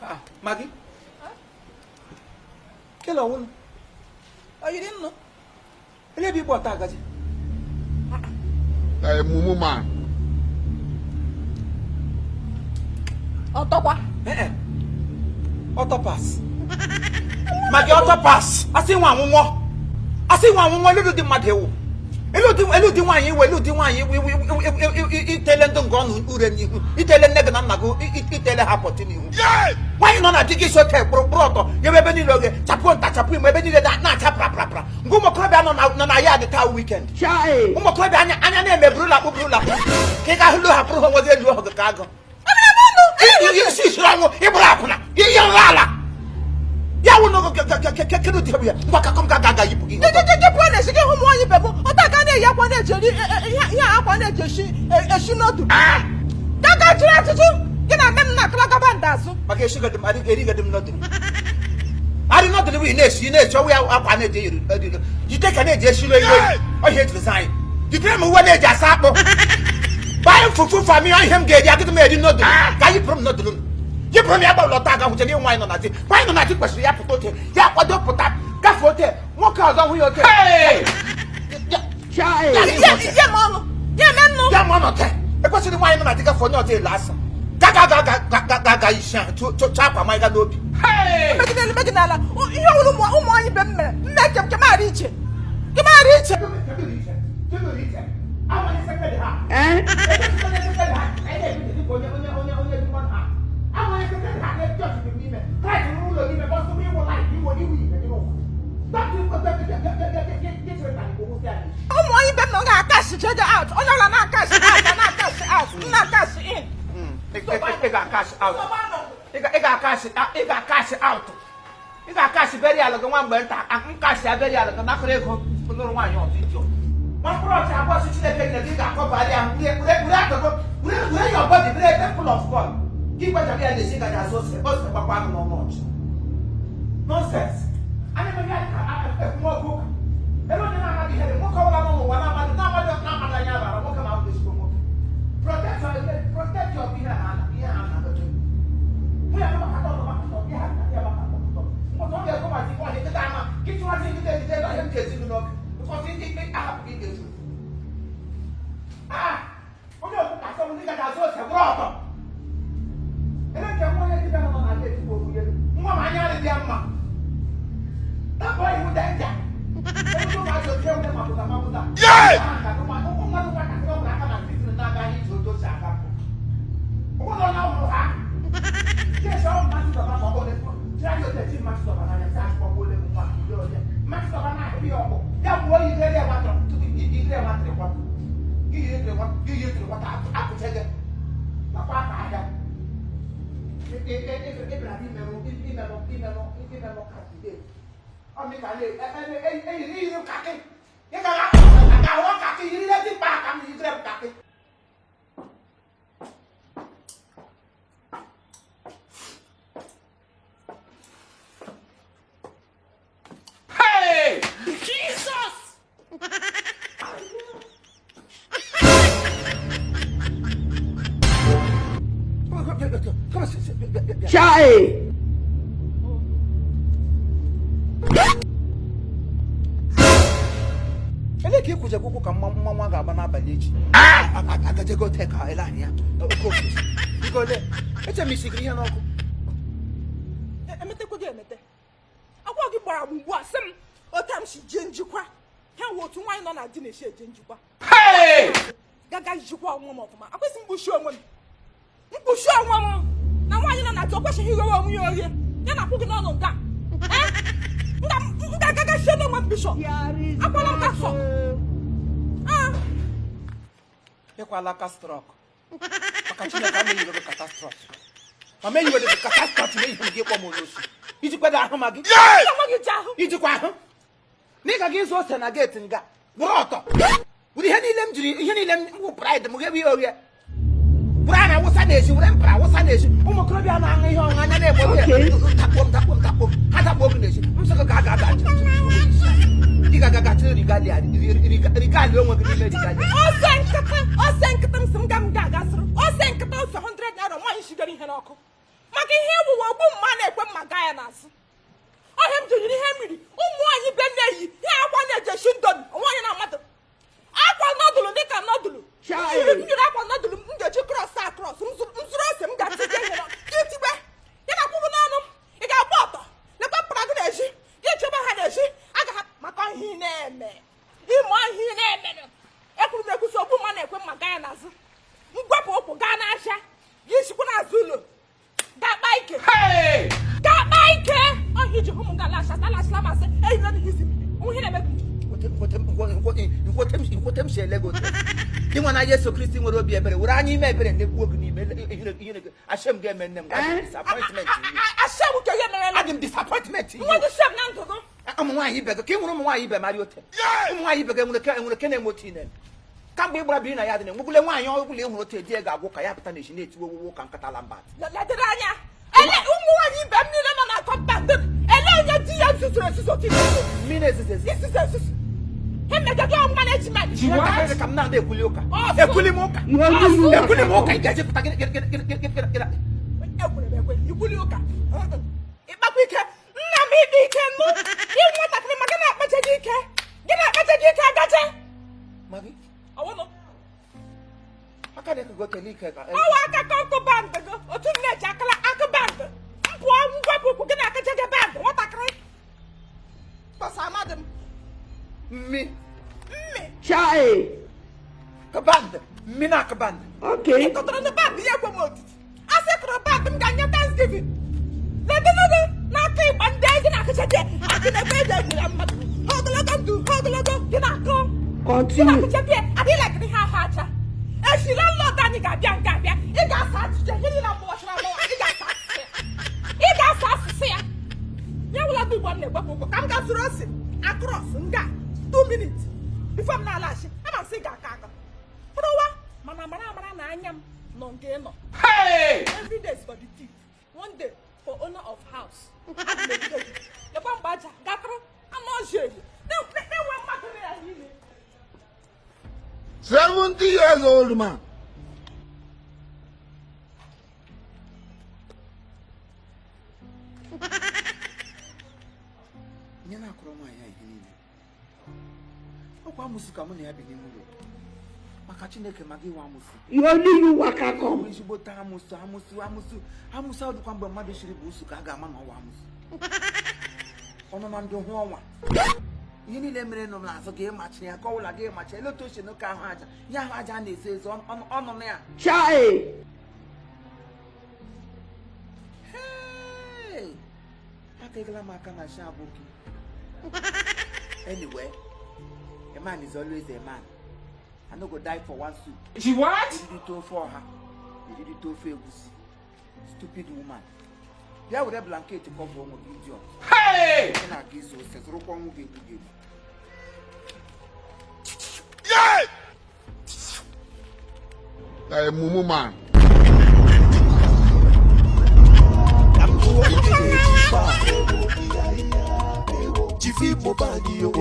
Ah, Maggi. Kele ọwụnụ. O yiri nnụ. Ele ebe igbe ọta agaji. A mumu man. Ọtọkwa. Eh eh. Ọtọ pass. Maggi ọtọ pass. Asị nwa anwụnwọ. Asị nwa anwụnwọ elu dị mmadụ ewu. Elu dị nwaanyị iwe elu dị nwaanyị iwe itele ndị nga ọnụ ure n'ihu. Itele nne gị na nna gị itele ha pọtị n'ihu. Nwaanyị nọ na di gị si ote kpụrụ kpụrụ ọtọ nyebe ebe niile oge chapụ nta chapụ ime ebe niile na-acha prapra ngwa ụmụ okorobịa nọ na ya dị taa weekend. Ụmụ okorobịa anya anya na-eme burulakpụ burulakpụ ka ị ga-ahụlu hapụrụ ha onwe gị elu ọhụ gị ka agụ isi isiri ọnwụ ịbụrụ akwụna ihe nra ala ya wụ n'oge kedu dị ya ngwa kakọm ga aga yipụ gị. Jejeje pụọ na-esi gị hụ ụmụ nwaanyị ibe m ọta ka na-eyi akwa na-eji eri ihe akwa na-eji esi esi n'otu. Gaga jiri atụtụ gị na nne m na-akụlagaba nda azụ. Maka esigodị m erigodị m noodle arị noodle bụ ị na-esi ị na-esi ọwụ ya akwa na-eji eri eri jide ka na-eji esiri eri ọhịa ejiri sa anyị jidere m uwe na-eji asa akpụ banye fufu fami ihe m ga-eri agịdị m eri noodle ka yipụrụ m noodle m yipụrụ m ya gbara lọta aga hụchere nwaanyị nọ na di nwaanyị nọ na di kwesịrị ya pụta ote ya kwado pụta gafee ote nwoke ọzọ hụ ya ote Ya ma ọnụ ya eme nnụ ya ma ọnụ te ekwesịrị nwaanyị nọ na di gafee onye ọzọ elu asa ga ga ga ga ga ga isi ahụ chụọ akwa ma ga n'obi megide elu megide ala ihe ọwụrụ ụmụ nwaanyị ibe m mere nne kem kemara iche kemara iche. Ụmụ nwaanyị ibe m na ọ ga-akashi jeje out onye ọla na-akashi out na-akashi out na-akashi in. Ị ga-akashi out. Ị ga-akashi ị ga-akashi out. Ị ga-akashi burial gị nwa mgbe nta nkashi ya burial gị nakọrọ ego lụrụ nwaanyị ọzọ iji nwa mkpụrụ ọchị abụọ si Chineke nyere gị ga-akọbara ya were were akụkụ were were your body were temple of God gị gbachara ya na-esi gaji azụ ose ose gbakwa agụ n'ọnụ ọchị nonsense anyị mere ya ka ekwumọkụ ụka ebe onye na-amaghị ihe dị nwoke ọbụla nọ n'ụwa na-amaghị na-amaghị na-amaghị anya bara nwoke ma ọ ezigbo nwoke protect your protect your ihe ha na ihe ha na-agọcha nwunye ya makata ọnụ makata ọbịa ha ya makata ọtọ mkpọtụ ọ ga-ekwe ma jikwa ọhịa nkịta ama gị chụwazi nkịta ejide ebe ahịa m ga-ezi gị n'oge because ndị ikpe ahapụ gị ga-ezu ah onye okwu kasọ ndị gaji azụ ose bụrụ ọtọ ele nke nwa onye dibịa nọ na etikwa okwu elu nwa m anya adịghị ya mma tapụ iwu danger ebe ụmụazị oke nwere mapụta mapụta ụmụ mmadụ nwatakịrị ọbụla aka na street na-aga ahịa iji otu o si aga mpụ ụfọdụ onye ọhụrụ ha kesi ọrụ mmasị dọba ma ọ bụ jiri otu echi mmasị dọba n'anya sị akpọkpọ ole nwa ile onye mmasị dọba na-ahụ ya ọkpụ ya gbuo ire ya nwatọ tupu ire ya nwatịrị kwatụ gị yiri tịrị kwatụ gị yiri tịrị kwatụ apụcha gị nakwa aka ahịa ịbịara imerụ imerụ imerụ imerụ candidate ọ mị ka eyiri yiri kakị ị gara ahụ kakị yiri leti mkpa aka m yiri m kakị. Hey! Jesus! Chai! Ele ka ịkwụje akwụkwọ ka mma nwa ga-agba n'abalị echi agajego te ka ele ahụ ya oke ofesi biko ole eche m isigiri ihe n'ọkụ emetekwa gị emete agwa gị gbara m ugbu a sị m otu m si jee njikwa ha wụ otu nwaanyị nọ na di na-esi eje njikwa gaga jikwa onwe m ọfụma akwesị mkpuchi onwe m mkpuchi onwe m na nwaanyị nọ na di o kwesịghị ighewe onwe ya oghe ya na akwụ gị n'ọnụ nga nga gaga sie n'onwe m bishọp akwala m kasọ ịkwala kastrọk maka Chineke ama eyiwe gị catastrophe mama eyiwe gị catastrophe na ihe gị kpọ m onye osi ijikwa ahụ ma gị ijikwa ahụ na ịga gị ịzụ ose na gate nga were ọtọ were ihe niile m jiri ihe niile m wụ pride m ghebe ihe oghe were anya wụsa na-ezi were mpara wụsa na-ezi ụmụ okorobịa na-aṅụ ihe ọṅụ anya na-egbo dakpo m dakpo m dakpo m ha dakpo gị n'ezi m sị gị ga aga aga ị ga aga chịrị regalia regalia onwe gị n'ime regalia ose nkịta ose nkịta m sị m ga m ga-aga sịrị ose nkịta ose 100 naira nwaanyị shigara ihe n'ọkụ. Maka ihe ewuwe ogbu mma na-ekwe mma gaa ya n'azụ. Ọhịa m jiri ihe mmiri ụmụ nwaanyị be na-eyi ihe akwa na-ejeshi ndomi onwe onye na mmadụ akwa nọdụlụ dịka nọdụlụ. Child. M yiri akwa nọdụlụ m ga-eji cross a cross m zụrụ ose m ga-atinye ihe gị tigbe ya ga-akwụgụ n'ọnụ m. Ị ga-agba ọtọ lekwa mpara gị na-eji gị chebe ha na-eji aga ha maka ihe ị na-eme ịmụ ihe ị na-eme. Ekwuru m ekwusi ogbu mma na-ekwe mma gaa ya n'azụ, ngwepụ ụkwụ gaa n'ahịa gị sikwa n'azụ ụlọ gaa kpaa ike. Hey! Gaa kpaa ike ọhịa iji hụ m ga-alacha alachila masị eyila n'ihe isi m ihe na-eme gị. Nwote m si ele gị otu dị nwa na Yesu Kristi nwere obi ebere were anya ime ebere na-egbuo gị n'ime ihere gị. Ashem ga-eme nne m disappointment. Ashem nke ihe merela. Adị m disappointment. Nwa gị shem na ndụ gị. Ụmụ nwaanyị ibe gị ka ị nwere, ụmụ nwaanyị ibe mara ote, ụmụ nwaanyị ibe gị enwere ke na-enwe otu ine kamgbe ị gbara biri na ya dị na enwegbule nwaanyị ọbụla ị hụrụ otu edi ga-agwụ ka ya pụta na ezi na-etiwe owowo ka nkata lambat. Ledere anya ele ụmụ nwaanyị ibe m niile nọ na compound m, ele onye di ya zuzuru ezuzu otu isi. Mmiri ezizi ezi. Isuzu ezuzu ha emegide ọnwa na-eji Ihe ka m na-ada ekwuli ụka. Ọsụ. Ekwuli m ụka. You. Ekwuli m ụka, ị ga-ejepụta gịnị gịnị gịnị gịnị gịnị gịnị? Ekwere m ekwe ikwuli ụka ịkpakwa ike nna m ịdị ike nụ ị nwatakịrị ma gị na-akpacha gị ike, gị na-akpacha gị ike agaje. Magi. Ọwụnụ. Aka dị ka gotele ike ka Ọwa aka kọnkụ band gị otu m na-eji akala akụ band m pụọ ngwepụ ụkwụ gị na-akacha gị band nwatakịrị kpọsa amadị m. Mmi. Mmi. Chai. Kaband mmi na akaband. Okay. Ị kụtara ndị band ya ekwe m otiti a sị kụrụ band m ga-nye thanksgiving ledenogo n'aka ịgba ndị gị na-akacha gị akụ na-ekwe eji ejiri mmadụ ha ogologo ndụ ha ogologo gị na-akụ gị. Continue. Na-akacha gị adịghị lakịrị ha ahụ acha echi landlord anyị ga-abịa nke abịa ị ga-asa ajụjụ ihe niile mgbọchara agbawa, ị ga-asa asụsụ ya, ị ga-asa asụsụ ya ya wụla dị ugbo m na-egbepụ ụkwụ ka m ga zụrụ ose across nga 2 minutes before m na-alaghachi ama m sị ị ga-akọ akọ fụrụwa mana amara amara na anya m nọ nke ị nọ. Hey! Every day is for the thief, one day for owner of house. Aga m ebido gị lekwa mgbe aja gakọrọ anụ ọjọọ eyi na-enwe mmadụ na ya n'ime. 70 years old man. Ihe na-akụrụ nwaanyị a ihe niile ọkwa amụsụ ka mụ na ya bi n'ime ụlọ maka Chineke maka iwe amụsụ. You only you waka come. Ezigbote amụsụ amụsụ amụsụ amụsụ ọ dịkwa mgbe mmadụ siri bụ usu ka a ga-ama na ọwa amụsụ ọnụ na ndụ hụ ọnwa ihe niile mere nọ n'azụ ga ịmachi ya ka ọwụla ga ịmachi ele otu o si n'ụka ahụ aja ihe ahụ aja a na-ezo ezo ọnụ na ya. Chai. Hey! Akegala m aka na shi abụghị. Anyway, a man is always a man. I no go die for one soup. She what? Eriri ofe ọha, eriri ofe egusi. Stupid woman. Bịa were blanket cover onwe gị, idiot. Hey! Ị na-aga izu ose zụrụkwa ọnwụ ga-egbu gị egbu. Yeah! Like a mumu man. Chief Igbo band yo.